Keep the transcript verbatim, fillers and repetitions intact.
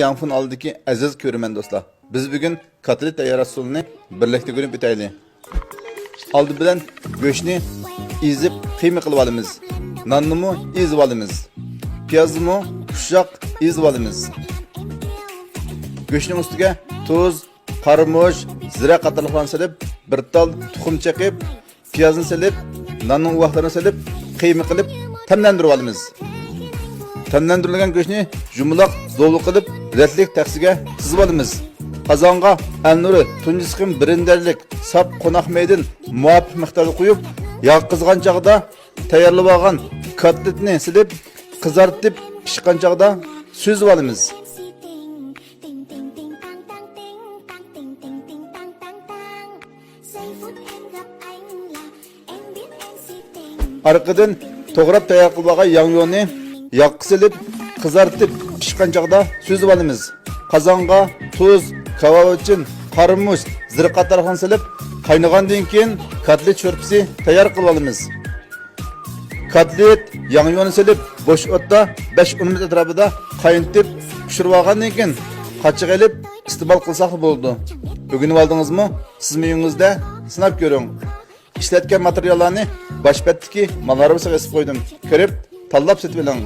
ياڭفۇن ئالدىدىكى ئەزىز كۆرۈرمەن دوستلار، بىز بۈگۈن كاتلېت تەييارلاش ئۇسۇلىنى بىرلىكتە ئۆگىنىپ ئۆتەيلى. ئالدى بىلەن گۆشنى ئېزىپ قىيما قىلىپ ئالىمىز. ناننىمۇ ئېزىپ ئالىمىز. پىيازنىمۇ ئۇششاق ئېزىپ ئالىمىز. گۆشنىڭ ئۈستىگە تۇز، قارىمۇچ، زىرە قاتارلىقلارنى سېلىپ، بىر تال تۇخۇم چېقىپ، پىيازنى سېلىپ، ناننىڭ ئۇۋاقلىرىنى سېلىپ، قىيما قىلىپ تەملەندۈرۈۋالىمىز. تەملەندۈرۈلگەن گۆشنى يۇمىلاق زوۋا قىلىپ، رەتلىك تەخسىگە سىزىۋالىمىز. قازانغا ئەلنۇرى تۇنجى سىقىم بىرىندەرلىك ساپ قوناق مەيدىن مۇۋاپىق مىقداردا قۇيۇپ، ياغ قىزغان چاغدا تەييارلىۋالغان كاتلېتنى سېلىپ، قىزارتىپ پىشقان چاغدا سۈزۈۋالىمىز. ئارقىدىن توغراپ تەييار قىلىپ ئالغان ياڭيۇنى ياغقا سېلىپ، قىزارتىپ پىشقان چاغدا سۈزۈۋالىمىز. قازانغا تۇز، كاۋاۋىچىن، قارىمۇچ، زىرە قاتارلىقلارنى سېلىپ، قاينىغاندىن كېيىن كاتلېت شورپىسى تەييار قىلىۋالىمىز. كاتلېت، ياڭيۇنى سېلىپ، بوش ئوتتا بەش ئون مىنۇت ئەتراپىدا قاينىتىپ، پىشۇرۇۋالغاندىن كېيىن، قاچىغا ئېلىپ ئىستېمال قىلساقلا بولىدۇ. ئۆگىنىۋالدىڭىزمۇ؟ سىزمۇ ئۆيىڭىزدە سىناپ كۆرۈڭ. ئىشلەتكەن ماتېرىياللارنى باش بەتتىكى مال ھارۋىسىغا ئېسىپ قويدۇم. كۆرۈپ، تاللاپ سېتىۋېلىڭ.